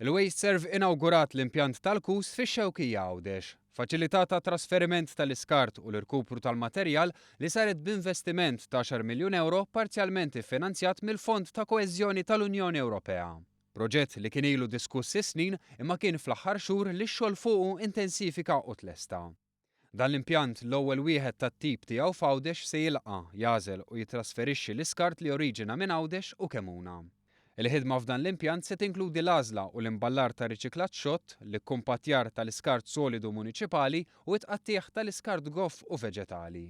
Il-WasteServ inawgurat l-impjant tal-Kus fix-Xewkija Għawdex, faċilità ta' trasferiment tal-iskart u l-irkupru tal-materjal li saret b'investiment ta' għaxar miljun ewro parzjalment iffinanzjat mill-Fond ta' Koeżjoni tal-Unjoni Ewropea. Proġett li kien ilu diskuss is-snin imma kien fl-aħħar xhur li x-xogħol fuqu intensifika u tlesta. Dan l-impjant, l-ewwel wieħed tat-tip tiegħu f'Għawdex se jilqa', jagħżel u jittrasferixxi l-iskart li joriġina minn Għawdex u Kemuna. Il-ħidma f'dan l-impjant se tinkludi l-għażla u l-imballar ta' riċiklaġġ xott, l-ikkumpattjar tal-iskart solidu muniċipali u t-tqattigħ tal-iskart goff u veġetali.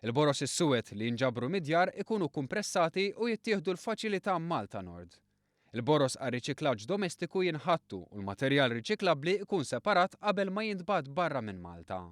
Il-boroż is-suwed li jinġabru mid-djar ikunu kkumpressati u jittieħdu l-faċilità Malta Nord. Il-boroż għar-riċiklaġġ domestiku jinħattu u l-materjal riċiklabbli jkun separat qabel ma jintbagħat barra minn Malta.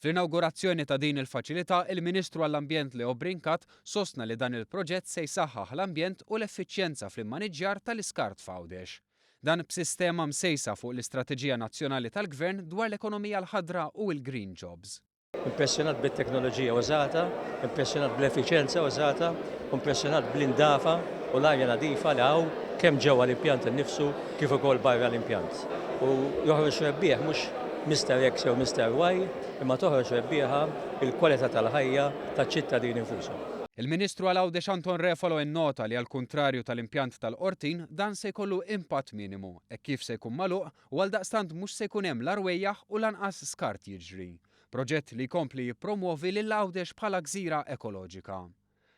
Fl-inawgurazzjoni ta' din il-faċilità, il-Ministru għall-Ambjent Leo Brincat sostna li dan il-proġett se jsaħħaħ l-ambjent u l-effiċjenza fl-immaniġġjar tal-iskart f'Għawdex. Dan b'sistema msejsa fuq l-istrateġija nazzjonali tal-Gvern dwar l-ekonomija l-ħadra u l-green jobs. Impressjonat bit-teknoloġija użata, impressjonat bl-effiċjenza użata, u impressjonat bl-indafa u l-arja nadifa li hawn kemm ġewwa l-impjant innifsu kif ukoll barra l-impjant. U joħroġ rebbieħ mhux Mister X jew Mister Y, imma toħroġ rebbieħa l-kwalità tal-ħajja taċ-ċittadini nfushom. Il-Ministru għal Għawdex Anton Refalo innota li għall-kuntrarju tal-impjant tal-Qortin, dan se jkollu impatt minimu hekk kif se jkun magħluq u għaldaqstant mhux se jkun hemm la rwejjaħ u lanqas skart jiġri. Proġett li jkompli jippromwovi lil Għawdex bħala gżira ekoloġika.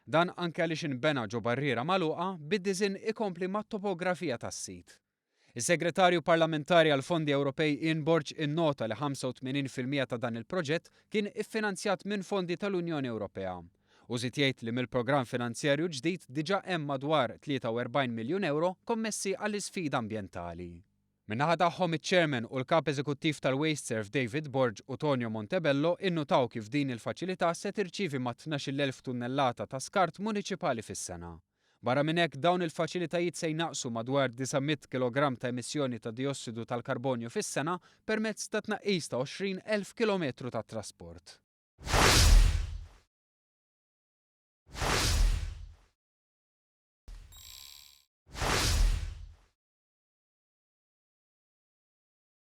Dan anke għaliex inbena ġo barriera magħluqa bid-diżinn ikompli mat-topografija tas-sit. Is-Segretarju Parlamentari għall-Fondi Ewropej Ian Borg innota li 85% ta' dan il-proġett kien iffinanzjat minn fondi tal-Unjoni Ewropea. Hu żied jgħid li mill-programm finanzjarju ġdid diġà hemm madwar 43 miljun ewro kommessi għall-isfida ambjentali. Min-naħa tagħhom iċ-Chairman u l-Kap Eżekuttiv tal-WasteServ David Borg u Tonio Montebello innutaw kif din il-faċilità se tirċievi mat-12,000 tunnellata ta' skart muniċipali fis-sena. Barra minn hekk dawn il-faċilitajiet se jnaqqsu madwar 900 kilogramm ta' emissjoni ta' diossidu tal-karbonju fis-sena permezz ta' tnaqqis ta' 20,000 kilometru ta' trasport.